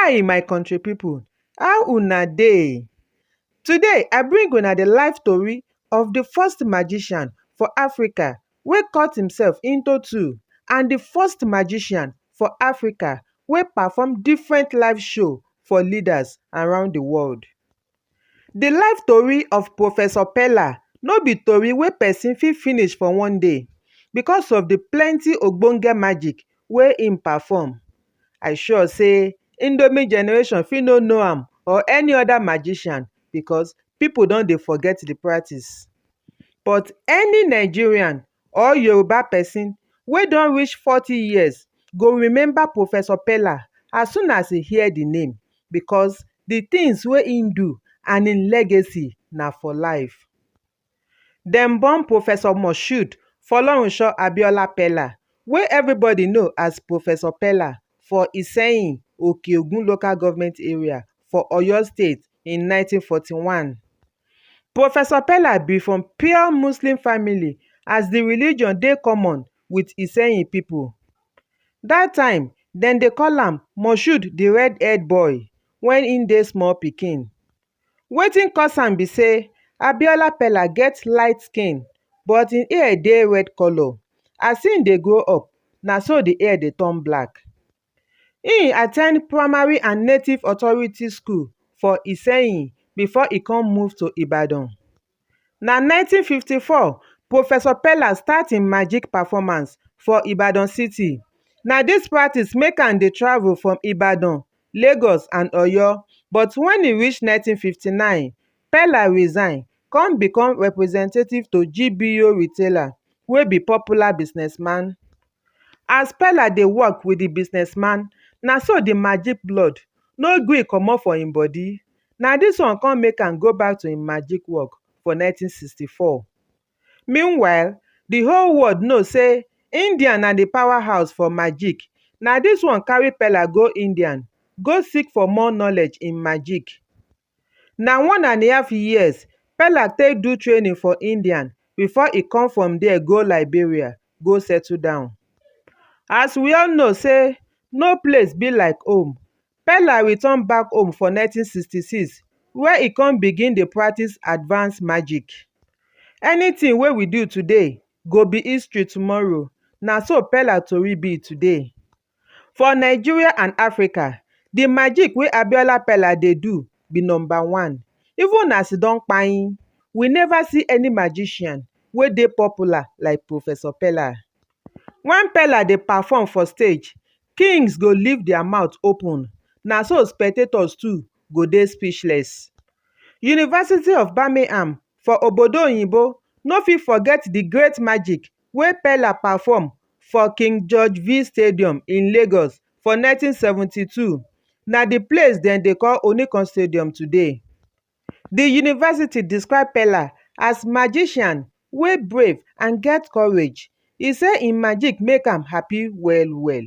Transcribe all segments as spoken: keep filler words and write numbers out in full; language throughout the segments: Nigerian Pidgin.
Hi, my country people. How una dey? Today, I bring una the life story of the first magician for Africa wey cut himself into two and the first magician for Africa wey perform different live show for leaders around the world. The life tori of Professor Pella no be tori wey person fit finish for one day because of the plenty ogbonge magic wey im perform. I sure say Indomie generation fit no know am or any other magician because people don dey forget the practice. But any Nigerian or Yoruba person wey don reach forty years go remember Professor Pella as soon as e hear the name because the things wey im do and im legacy na for life. Dem born Professor Moshood Folorunsho Abiola Pella, wey everybody know as Professor Pella, for Iseyin, Oke-Ogun Local Government Area for Oyo State in nineteen forty-one. Professor Pella be from pure Muslim family as the religion dey common with Iseyin people. That time, dem dey call am Moshood the red-haired boy when im dey small pikin. Wetin cause am be say Abiola Pella get light skin but im hair dey red colour. As im dey grow up, na so the hair dey turn black. Im attend primary and native authority school for Iseyin before e come move to Ibadan. Na nineteen fifty-four Professor Pella start im magic performance for Ibadan city. Na this practice make am dey travel from Ibadan, Lagos and Oyo, but when e reach nineteen fifty-nine, Pella resign come become representative to G B O retailer wey be popular businessman. As Pella dey work with the businessman, na so the magic blood no gree comot for im body. Na this one come make am go back to im magic work for nineteen sixty-four. Meanwhile, the whole world know say India na the powerhouse for magic. Na this one carry Pella go India go seek for more knowledge in magic. Na one and a half years Pella take do training for India before e come from there go Liberia go settle down. As we all know say no place be like home, Pella return back home for nineteen sixty-six where e come begin dey practice advanced magic. Anything wey we do today go be history tomorrow, na so Pella tori be today. For Nigeria and Africa, the magic wey Abiola Pella dey do be number one. Even as e don kpai, we never see any magician wey dey popular like Professor Pella. When Pella dey perform for stage, kings go leave their mouth open. Na so spectators too go dey speechless. University of Birmingham for Obodo Oyinbo no fit forget the great magic wey Pella perform for King George V Stadium in Lagos for nineteen seventy-two. Na the place dem dey call Onikan Stadium today. The university describe Pella as magician wey brave and get courage. E say im magic make am happy well well.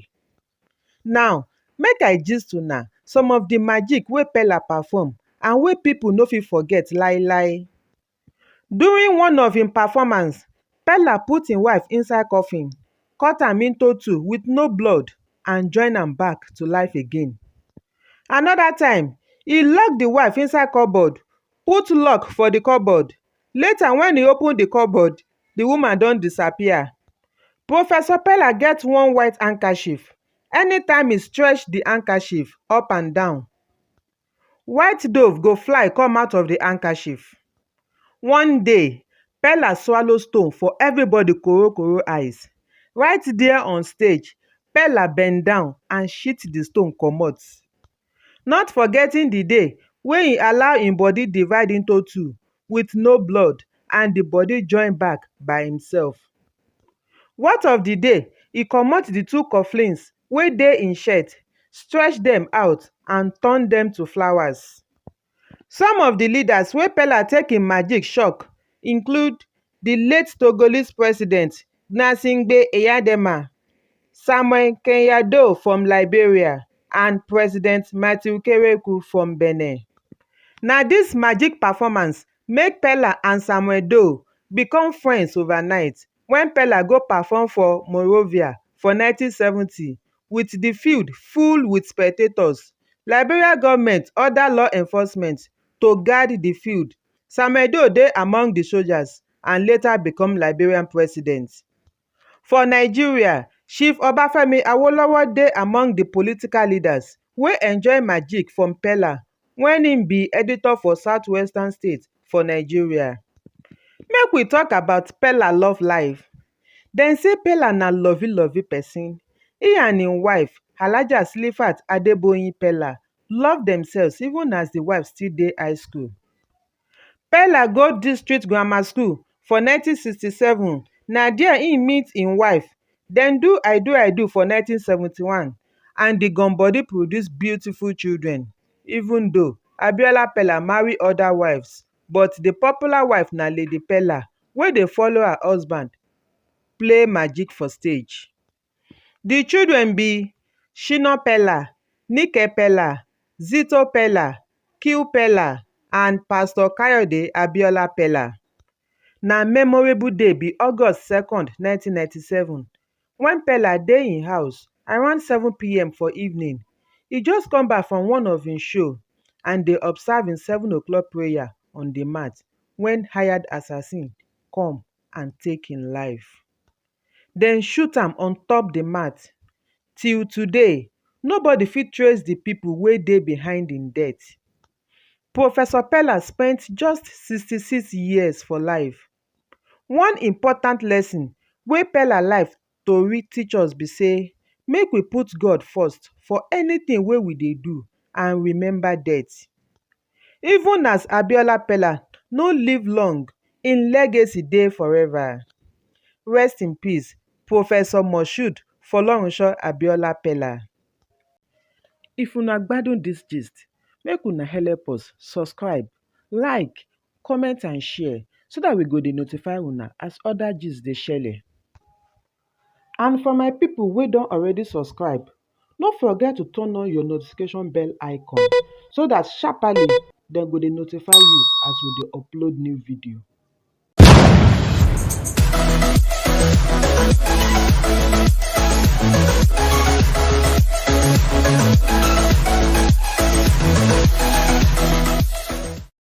Now, make I gist una some of the magic wey Pella perform and wey people no fit forget lai lai. During one of im performance, Pella put im wife inside coffin, cut am into two with no blood and join am back to life again. Another time, e lock the wife inside cupboard, put lock for the cupboard. Later when e open the cupboard, the woman don disappear. Professor Pella get one white handkerchief. Anytime e stretch the handkerchief up and down, white dove go fly come out of the handkerchief. One day, Pella swallow stone for everybody korokoro eyes. Right there on stage, Pella bend down and shit the stone comot. Not forgetting the day wey he allow him body divide into two with no blood and the body join back by himself. What of the day he comot the two cufflinks wey dey him shirt, stretch them out and turn them to flowers? Some of the leaders wey Pella take him magic shock include the late Togolese president Gnassingbé Eyadema, Samuel Kenyadoh from Liberia, and President Matthew Kereku from Benin. Na this magic performance make Pella and Samuel Doe become friends overnight when Pella go perform for Monrovia for nineteen seventy with the field full with spectators. Liberia government order law enforcement to guard di field. Semedo dey among di soldiers and later become Liberian president. For Nigeria, Chief Obafemi Awolowo dey among di political leaders wey enjoy magic from Pella wen im be editor for southwestern state for Nigeria. Make we talk about Pella love life. Dem say Pella na lovey lovey person. He and im wife, Alhaja Silifat Adeboyin Pella, love themselves even as di wife still dey high school. Pella go District Grammar School for nineteen sixty-seven. Na there im meet im wife. Dem do I do I do for nineteen seventy-one and di gum body produce beautiful children. Even though Abiola Pella marry other wives, but di popular wife na Lady Pella wey dey follow her husband play magic for stage. Di children be Shina Pella, Nike Pella, Zito Pella, Q Pella and Pastor Kayode Abiola Pella. Na memorable day be August second, nineteen ninety-seven, when Pella dey im house around seven p.m. for evening. E just come back from one of im show and dey observe im seven o'clock prayer on di mat when hired assassin come and take im life. Dem shoot am on top di mat. Till today, nobody fit trace di pipo wey dey behind im death. Professor Pella spent just sixty-six years for life. One important lesson wey Pella life tori teach us be say make we put God first for anything wey we dey do and remember death. Even as Abiola Pella no live long, im legacy dey forever. Rest in peace, Professor Moshood Folorunsho Abiola Pella. If una gbadun dis gist, make una help us subscribe, like, comment and share so that we go dey notify una as other gist dey shele. And for my people wey don already subscribe, no forget to turn on your notification bell icon so that sharply dem go dey notify you as we dey upload new video.